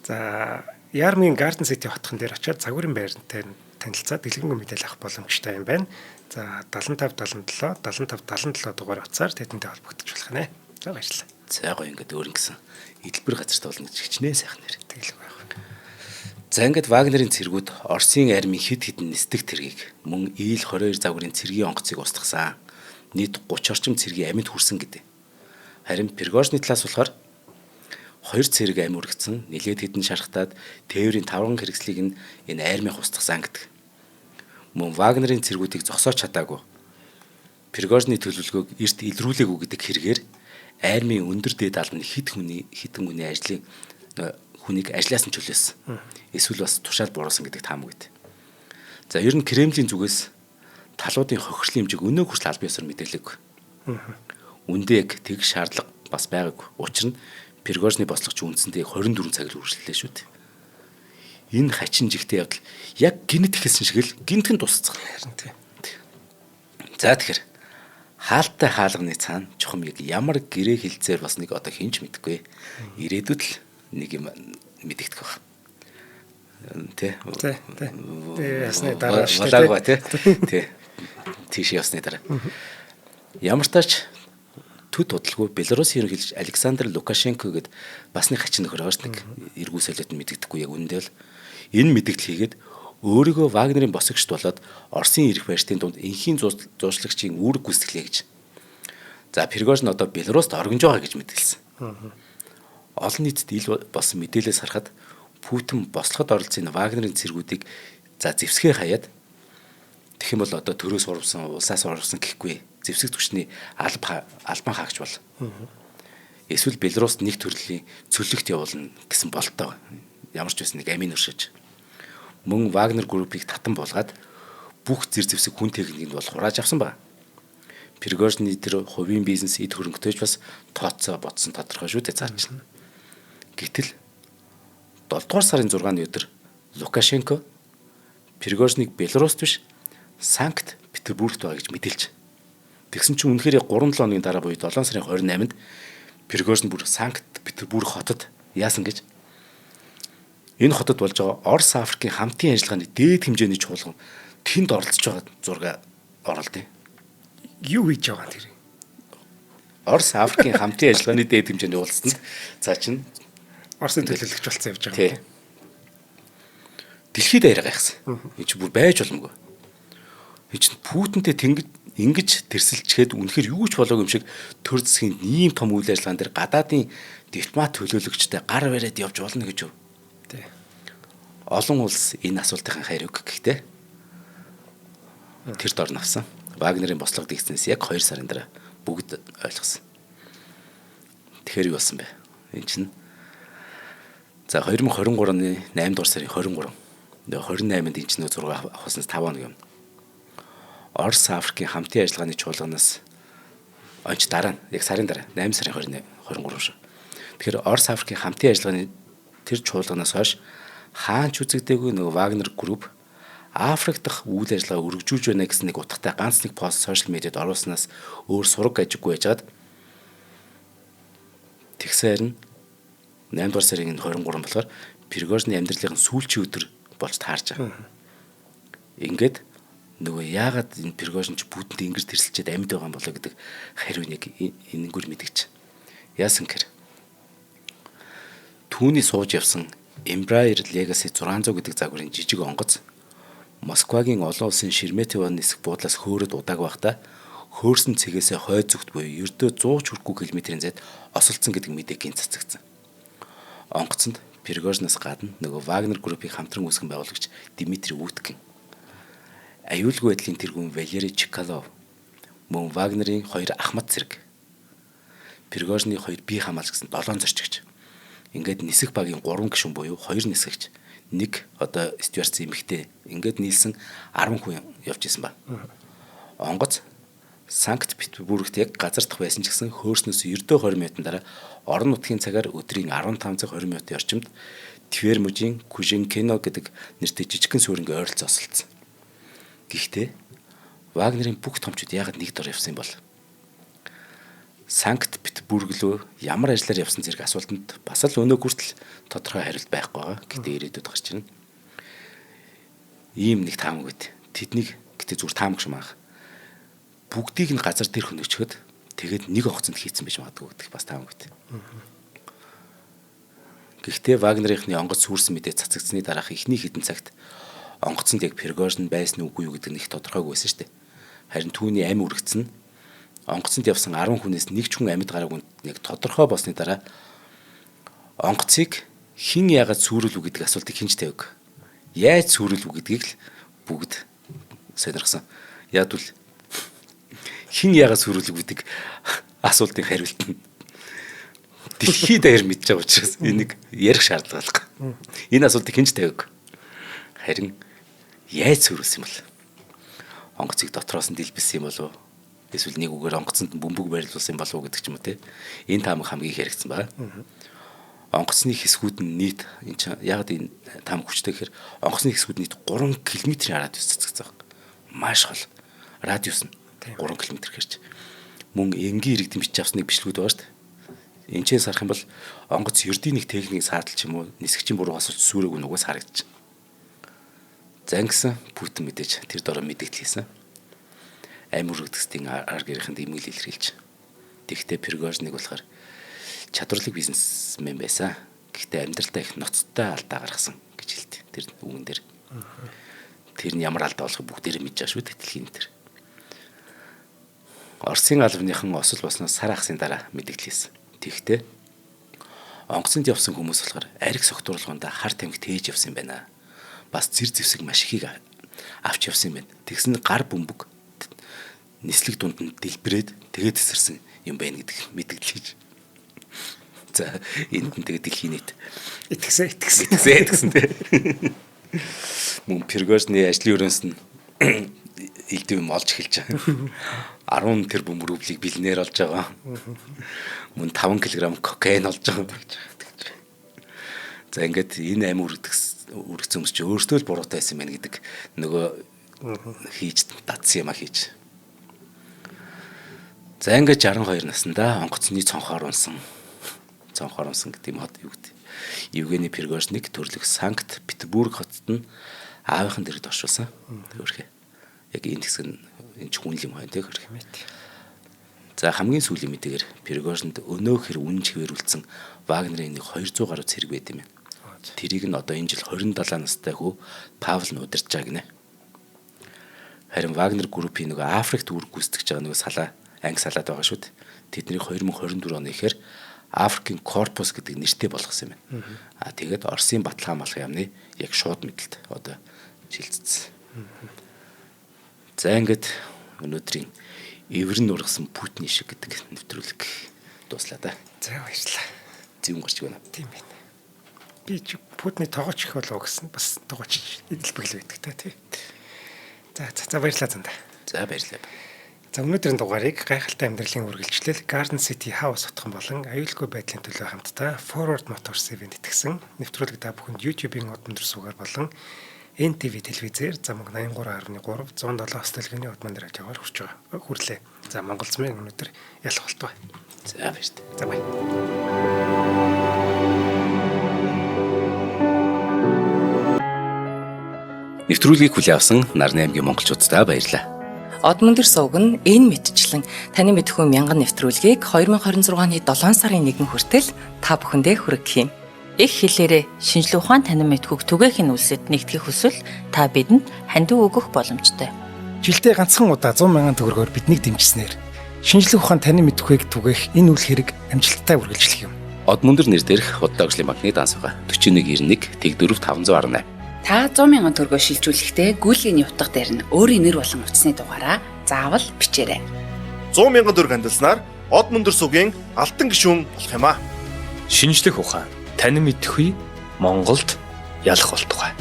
За Ярмын Garden City хотхон дээр очиод загварын байрантай танилцаад дэлгэрэнгүй мэдээлэл авах боломжтой юм байна. За 75 77 75 77 дугаар утсаар тэдэнтэй холбогдож болох нэ. За баярлалаа. За гоё ингээд өөр ингэсэн эдэлбэр газарт болно гэж хичнээн сайхан нэр. Тэгэлгүй байх. За ингээд Вагнерын цэргүүд Оросын армийн хэд хэдэн нисдэг тэргийг мөн Ил-22 загварын цэргийн онгоцыг устгасан. Нийт 30 орчим цэргийн амьд хүрсэн гэдэг. Харин Пригожины талаас болохоор 2 цэрэг амь үргэцэн, нилээд хэдэн шархтаад тээврийн тавран хэрэгслийг нь энэ армийн устгасан гэдэг. Мөн Вагнерын цэргүүдийг зогсоож чадаагүй. Пригожины төлөвлөгөөг эрт илрүүлээгүй гэдэг хэрэгээр армийн өндөр дээд албаны хэдэн хүний ажлын хүнийг ажлаас нь чөлөөсөн. Эсвэл бас тушаал буруулсан гэдэг таамаг өгд. За ер нь Кремлийн зүгээс талуудын хохирлын хэмжээг өнөө хүртэл албан ёсоор мэдээлээгүй. Үндэ яг тэг шаардлага бас байгаагүй. Учир нь Пригожины бослогч үндсэндээ 24 цаг л үргэлжлэлээ шүү дээ. Энэ хачин жигтэй явдал яг гинт эхэлсэн шиг л гинтхэн дуусцгаа. Харин тий. За тэгэхээр хаалтай хаалганы цаана чухам яг ямар гэрээ хилцээр болсныг одоо хинч мэдэхгүй. Ирээдүйд л нэг юм мэдэгдэх байх. Тэ. Тэ. Тэ. Ясны дараа шүү дээ. Тэ. Тийш явсны дараа. Ямар тач төд удалгүй Беларусын ерөнхийлөгч Александр Лукашенко гээд бас нэг хачин нөхөр байгаа ш нэг эргүү солиот нь мэдэгдэхгүй яг үнэндээ л энэ мэдэгдэл хийгээд өөрийгөө Вагнерын босгогчд болоод Оросын эрх барьтын дунд энхийн зуучлагчийн үүрэг гүйцэтгэлээ гэж. За Пригожин одоо Беларуст оргинж байгаа гэж мэдгэлсэн. Олон нийтэд ил болсон мэдээлэлээс харахад Путин бослогод оролцсон Вагнерын цэргүүдийг за зэвсгээ хаяад тэгэх юм бол одоо төрөөс урвсан, улсаас урвсан гэхгүй зэвсэг түвшний албан хаагч бол. Эсвэл Беларуст нэг төрлийн цөллөгт явуулна гэсэн болтоо. Ямар ч байсан нэг амийн өршөж. Мөн Вагнер группийг татан буулгаад бүх зэр зэвсэг хүн техникийг бол хурааж авсан байна. Пригожины тэр хувийн бизнес эд хөрөнгөтэйч бас тооцоо бодсон тодорхой шүү дээ цааш нь. Гэтэл 7 дугаар сарын 6-ны өдөр Лукашенко Пригожиныг Беларуст биш Санкт Петербургт байгаа гэж мэдээлж. Тэгсэн чинь үнэхээр 3-7 хоногийн дараа буюу 7 сарын 28-нд Пригожин бүр Санкт Петербург хотод яасан гэж энэ хотод болж байгаа Орос Африкийн хамтын ажиллагааны дээд хэмжээний чуулган тэнд оролцож байгаа зураг оролдъё. Юу хийж байгаа юм тэр? Орос Африкийн хамтын ажиллагааны дээд хэмжээний уулзалтанд за чинь Оросын төлөөлөгч болсон явж байгаа юм. Дэлхийд даяар гайхсан. Энэ чи бүр байж боломгүй. Энэ чинь Путинтэй тэнгэж ингэж тэрсэлчгээд үнэхээр юу ч болоогүй юм шиг төр засгийн ийм том үйл ажиллагаан дээр гадаадын дипломат төлөөлөгчтэй гар бариад явж болно гэж юу? Тий. Олон улс энэ асуултын хариуг гэхдээ тэр дор навсан. Вагнерын бослого дийгснээс яг 2 сарын дараа бүгд ойлгосон. Тэгэхээр юу болсон бэ? Энэ чинь за 2023 оны 8 дугаар сарын 23. 28-нд энэ чинь зураг авахснаас 5 хоног юм. Орос Африкийн хамтын ажиллагааны чуулганаас онч дараа нь яг сарын дараа 8 сарын 23 шүү. Тэгэхээр Орос Африкийн хамтын ажиллагааны тэр чуулганаас хойш хаанч үзэгдээгүй нөгөө Вагнер групп Африк дахь үйл ажиллагаа өргөжүүлж байна гэсэн нэг утгатай ганц нэг пост сошиал медиад оруулснаас өөр сураг ажиггүй байжгаад тэгсээр нь 8 дугаар сарын 23 болохоор Пригожины амьдралын сүүлчийн өдөр болж таарч байгаа. Ингээд нөгөө яагаад энэ Пригожин ч Путинд ингэж тэрсэлчээд амьд байгаа юм болоо гэдэг хариу нэг энэнгүр мэдгэж. Яасан гэхээр түүний сууж явсан Embraer Legacy 600 гэдэг загварын жижиг онгоц Москвагийн олон улсын Шереметьево нисэх буудлаас хөөрөд удааг байхдаа хөөрсөн цэгээсээ хойд зүгт буюу ердөө 100 ч хүрэхгүй километрийн зайд осолдсон гэдэг мэдээг гинт цацагдсан. Онгоцонд Пригожинаас гадна нөгөө Вагнер группийг хамтран үүсгэн байгуулагч Дмитрий Уткин, аюулгүй байдлын тэргүүн Валерий Чкалов, мөн Вагнерын хоёр ахмад зэрэг, Пригожины хоёр бие хамгаалж гэсэн 7 зорчигч. Ингээд нисэх багийн 3 гишүүн буюу 2 нисгэгч, нэг одоо стюардс эмэгтэй ингээд нийлсэн 10 хүн явж исэн ба. Онгоц Санкт Петербургт яг газар дах байсан ч гэсэн хөөрснөөс ердөө 20 минутын дараа орон нутгийн цагаар өдрийн 15 цаг 20 минутын орчимд Твер мужийн Кужинкино гэдэг нэртэй жижигхэн суурингийн ойролцоо осолдсон. Гэхдээ Вагнерын бүх томчууд яагаад нэг дор явсан юм бол? Санкт Петербург руу ямар ажиллаар явсан зэрэг асуултанд бас л өнөө хүртэл тодорхой хариулт байхгүй байгаа. Гэтэ ирээдүйд гарч ирнэ. Ийм нэг таамаг байт. Тэднийг гэтээ зүгээр таамаг шим аах. Бүгдийг нь газар дээр хөнөчхөд тэгээд нэг онгоцонд хийцэн байж магадгүй гэдэг бас таамаг байт. Гэхдээ Вагнерийнхны онгоц сүрсэн мэдээ цацагдсны дараах эхний хэдэн цагт онгоцонд яг Пригожин байсан үгүй юу гэдэг нь их тодорхойгүй байсан шүү дээ. Харин түүний амь үргэцэн нь онгоцонд явсан 10 хүнээс нэг ч хүн амьд гараагүй нэг тодорхой болсны дараа онгоцыг хэн яагаад сүрүүлв гэдэг асуултыг хэн ч тавиаг. Яаж сүрүүлв гэдгийг л бүгд сонирхсон. Яг л хэн яагаад сүрүүлв гэдэг асуултын хариулт нь дэлхийд даяар мэдж байгаа учраас энийг ярих шаардлага алга. Энэ асуултыг хэн ч тавиаг. Харин яаж сүрүүлсэн юм бол? Онгоцыг дотроос нь дэлбэлсэн юм болов уу? Эсвэл нэг үгээр онгоцонд бөмбөг байрлуулсан болов уу гэдэг ч юм уу те. Энэ таамаг хамгийн их яригдсан байна. Онгоцны хэсгүүд нь нийт энэ чинь яг энэ таамаг хүчтэй гэхээр онгоцны хэсгүүд нийт 3 км-ийн радиус цэцэгцсэн байна. Маш хол. Радиус нь 3 км хэрч. Мөн энгийн иргэдийн бичиж авсан нэг бичлэгүүд байгаа шүү дээ. Энд чинь сарах юм бол онгоц ердийн нэг техникийн саадал ч юм уу нисгчийн буруугаас сүрээгүй нүгээс харагдчих. За ингэсэн Путин мэдээж тэр дороо мэдэгдэл хийсэн. Амь үргэлжлэхтийн ар гэрийнхэнд эмгэл илэрхийлж. Тэгвэл Пригожиныг болохоор чадварлаг бизнесмен байсан. Гэхдээ амьдралдаа их ноцтой алдаа гаргасан гэж хэлдэг. Тэр үгэн дээр. Тэр нь ямар алдаа болохыг бүгдээрээ мэдж байгаа шүү дээ дэлхийн дээр. Оросын албаныхан осол болсноос сар хагасын дараа мэдэгдэл хийсэн. Тэгэхдээ онгоцонд явсан хүмүүс болохоор ариг согтуурлогондоо хар тамхи тээж явсан юм байна. Бас зэр зэвсэг маш ихийг авч явсан юм байна. Тэгсэн гар бөмбөг нислэг дунд нь дэлбэрээд тэгээд тесэрсэн юм байна гэдэг мэдэгдэл хийж. За энд нь тэгээд дэлхийн нийт итгэсэн тий. Мөн Пригожины ажлын өрөөс нь элдв юм олж эхэлж байгаа. 10 тэрбум рублийг бэлнээр олж байгаа. Мөн 5 кг кокаин олж байгаа. За ингээд энэ амь үргэцэн хүмүүс чи өөртөө л буруутай байсан юм байна гэдэг нөгөө хийж дадсан юм а хийж. За ингээд 62 наснда онгоцны цонхоор унсан. Цонхоор унсан гэдэг юм хот юу гэдэг. Евгений Пригожиныг төрлөх Санкт Петербург хотод нь аавынхан дэргэд оршуулсан. Өөрхөө. Яг энэ хэсэг нь энэ ч хүн юм байна те хөрх. За хамгийн сүүлийн мэдээгээр Пригожинд өнөө хэр үнэн чигээр үлдсэн Вагнерын нэг 200 гаруй цэрэг байд юм байна. Тэрийг нь одоо энэ жил 27 настай хүү Павел нь удирдах байгаа гинэ. Харин Вагнер группийн нөгөө Африкт үүрэг гүйцэтгэж байгаа нөгөө салаа анги салаад байгаа шүү дээ. Тэднийг 2024 оны ихээр Африкийн корпус гэдэг нэртэй болгосон юм байна. Аа тэгээд Оросын баталгаа малах яамны яг шууд мэдлэлд одоо шилжсэн. За ингээд өнөөдрийн эврэн нургасан Путиний шиг гэдэг нэвтрүүлэг дууслаа да. За баярлалаа. Зүүн гарч байна. Тийм байна. Би чи Путиний тогооч их болов гэсэн бас тогооч эдэлбэгл байдаг та тий. За за баярлалаа занда. За баярлалаа. За өнөөдрийн дугаарыг гайхалтай амьдралын үргэлжлэл Garden City House отхон болон аюулгүй байдлын төлөө хамтдаа Forward Motors Event итгэсэн нэвтрүүлэг та бүхэнд YouTube-ийн од өндөр суугаар болон NTV телевизээр замаг 83.3 107 ос төлгөний удман дээр аваар хүрч байгаа. Хүрлээ. За Монгол замын өнөөдөр ялах болтугай. За баярлалаа. За баяр. Нэвтрүүлгийг хүлээн авсан Нарны аймгийн монголчууддаа баярлалаа. Од мөндөр сувг нь энэ мэтчлэн таны мэдхүү мянган нэвтрүүлгийг 2026 оны 7 сарын 1 хүртэл та бүхэндээ хүргэх юм. Их хэлээрээ шинжлэх ухаан танин мэдхүйг түгээх нь үлсэд нэгтгэх хүсвэл та бидэнд хандив өгөх боломжтой. Жилдээ ганцхан удаа 100 мянган төгрөгөөр биднийг дэмжснээр шинжлэх ухаан танин мэдхүйг түгээх энэ үл хэрэг амжилттай үргэлжлэх юм. Од мөндөр нэр дээрх Худалдаа хөгжлийн банкны данс байгаа. 4191 Тэг4 518. Та 100 мянган төгрөгөөр шилжүүлэхдээ гүйлгээний утга дээр нь өөрийн нэр болон утасны дугаараа заавал бичээрэй. 100 мянган төгрөг хандилснаар Од мөндөр сугийн алтан гишүүн болох юм аа. Шинжлэх ухаан танин мэдхүй Монголд ялах болтугай.